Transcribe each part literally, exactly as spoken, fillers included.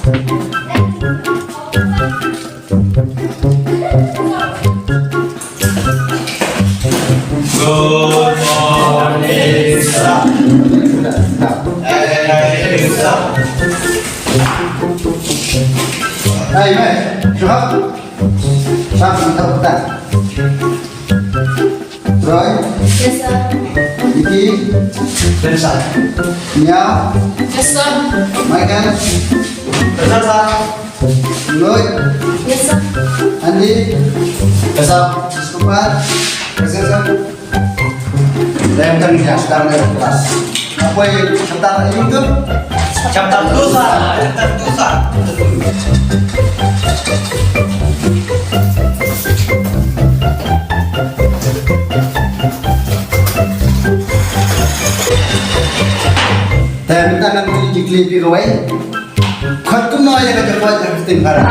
Good morning, sir. Hey, hey, sir. Hey, mate. Shut up. Shut up. Roy? Yes, sir. Vicky? Yes, sir. Mia? Yes, sir. Michael? Present, sir. Lloyd? Yes, sir. Andy? Yes, sir. Super? Present, sir. Lem kan ya, sekarang dari kelas. Apa yang sebentar lagi itu? Chapter two, sir. Chapter two, sir. Te mynta ngan kylli jingkylli phi ruh. Khot kumno ïa ka jakhlia ka ktien Phareng?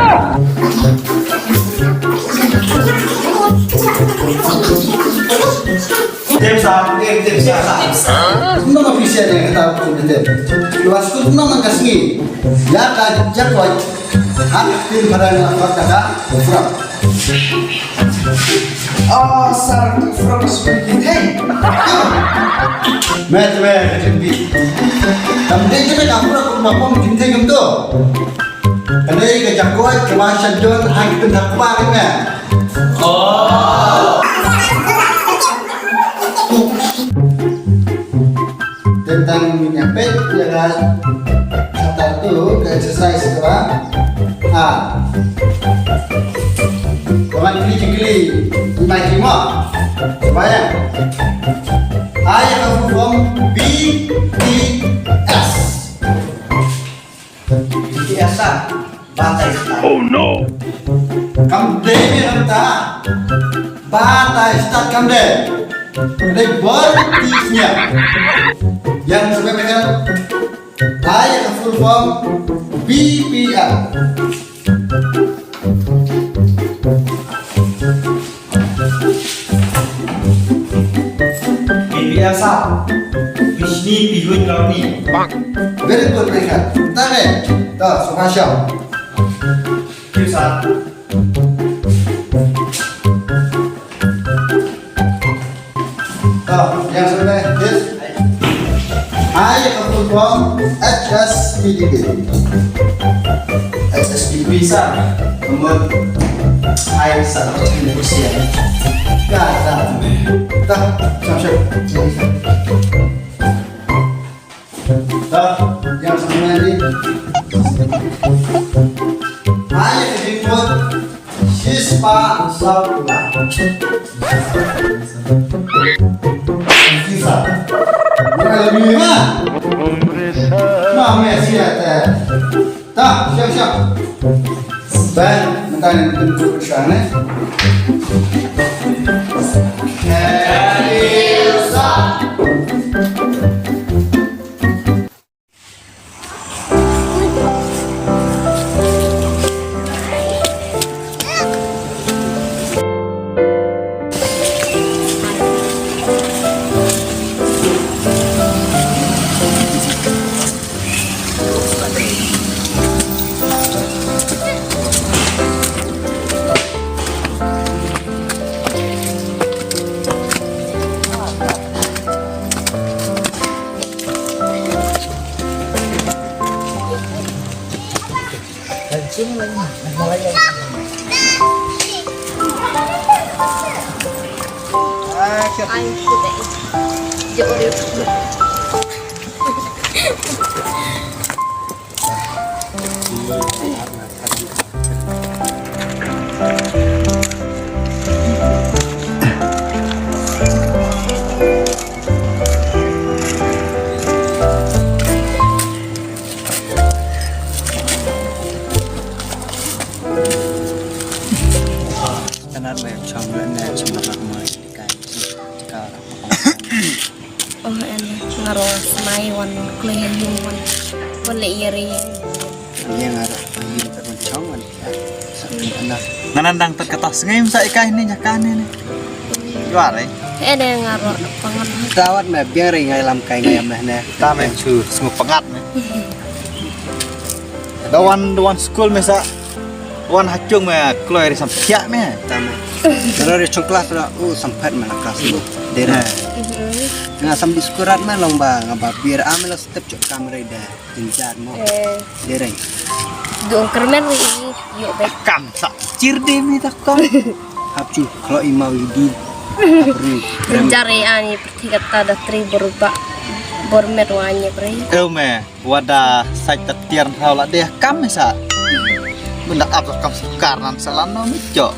Tip sa, tip, tip sa. Kumno ma phi share ïa kata ka ktien? Ïa skul kumno man ka sngi ïa ka jakhlia ha ka ktien Phareng la khot da ka frog. Oh, sir, ka frog is speaking. Hey! Meh, meh, ka jingbi. Kam dei ka frog, ma pom jingbi kam tu. Ka dei ka jakhlia, ka ba sha jon, ha ki pynthak ba, meh. Oh. Tang ngin ïa peit ïa ka chapter two, ka exercise kaba ar. Ka ban kylli jingkylli, ïa ki mo. Ba ïa. Ai ïa ka full form B T S. B T S, sir. Batai stad. Oh no! Kam dei ne nangta. Batai stad kam dei. Dei bor ti snya. Ïa shu peit, ai ka full form B P L. Pi pi asa. Bishni pihun launi. Very good, Rekha. Tare. To, subhasham. Kisa. To, yang sudah, yes. Ai ka full form H S P D P. H S P D P sa. Nomor ai sa ko ni kursi ya. Ka sa. Ta, sa sa. Ta, yang sebenarnya ni. Ai ka jingmut. Shispa Saula. Sisa. Mula lebih lima. Ma me sia te. Ta, siap, siap. Ben, mentang ni tentu persyaratan, eh. Kanan ba ïa chong lane chong ba mai kai ka. Oh, en nga ruh smai wan kloi hen yung wan wan le ïa ri. Ïa nga ruh ïa ka wan chong wan. Ngan nang tat kata sngew sa ikai ni jaka ni ni. Yuar eh. Eh deh nga ruh pangan. Tawat me biang ri ngai lam kai ngai meh ne. Ta men chu sngew pangat ne. Da wan, da wan skul me sa. Wan ha chung me kloi ri sam thiah me. Tama. Ri chung klas ra u sam phet me la klas. Dera. Nga sam di skul rat me long ba nga ba bir am la step chok kam re da. Jinjar mo. Eh. Dera. Dong kermen ri yo be. Kam sa. Chir de mi da kam. Hap chu klo i mau i di. Hap ri. Jinjar e ani perti kata da tri berubah. Bermet wanya ri. Eh me. Wada sait ta tiar nrau la deh kam sa. Benda ap kam sukar nan salan no micho.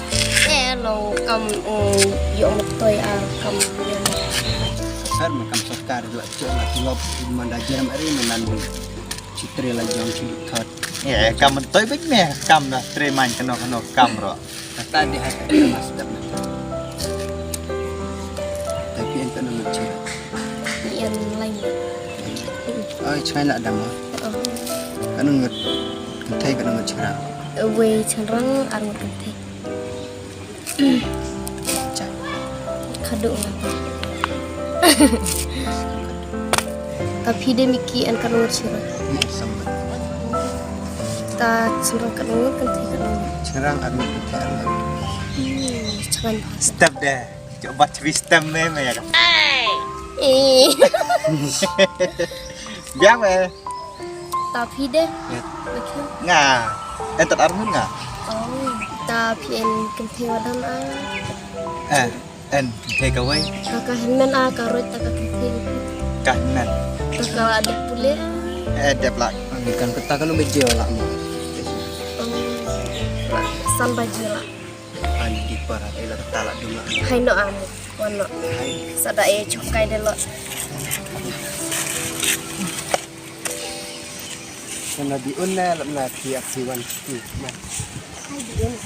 Eh long kam, mm, yo metoi ar kam. Sukar me kam sukar la cho la tulop manda jeram ari menan. Chitre la jong chi thot. Eh kam metoi bek me kam na tre man kano kano kam ro. Kata di hata di mas dam. Tapi en kano ngut chira. Yan lain. Ai chai la dam. Oh. Kano ngut kynthei kano ngut chira. Wei chynrang ar ngut kynthei. Chai. Khadu. Ta phi de Miki en kano ngut chira. Ni sambat. Ta chynrang kano ngut kynthei kano ngut. Chynrang ar ngut kynthei ar ngut. Hmm, chynrang. Step de. Coba chwi step me me ya. Eh. Biang me. Ta phi de. Ya. Nga. Eh tat ar ngut nga. Oh. Ta phi en kynthei wadan a. Eh. En, kynthei kawei. Ka ka hynmen a ka roi ta ka kynthei. Ka hynmen. Ta ka la dep pule. Eh, dep la. Kan kata kan ume jio la mo. San ba jio la. Ani di para ila kata la dum la. Hai no amo. Wano. Hai. Sada e chukai de lo. Sana di unna la na ti aksi wan ti. Hai di unna.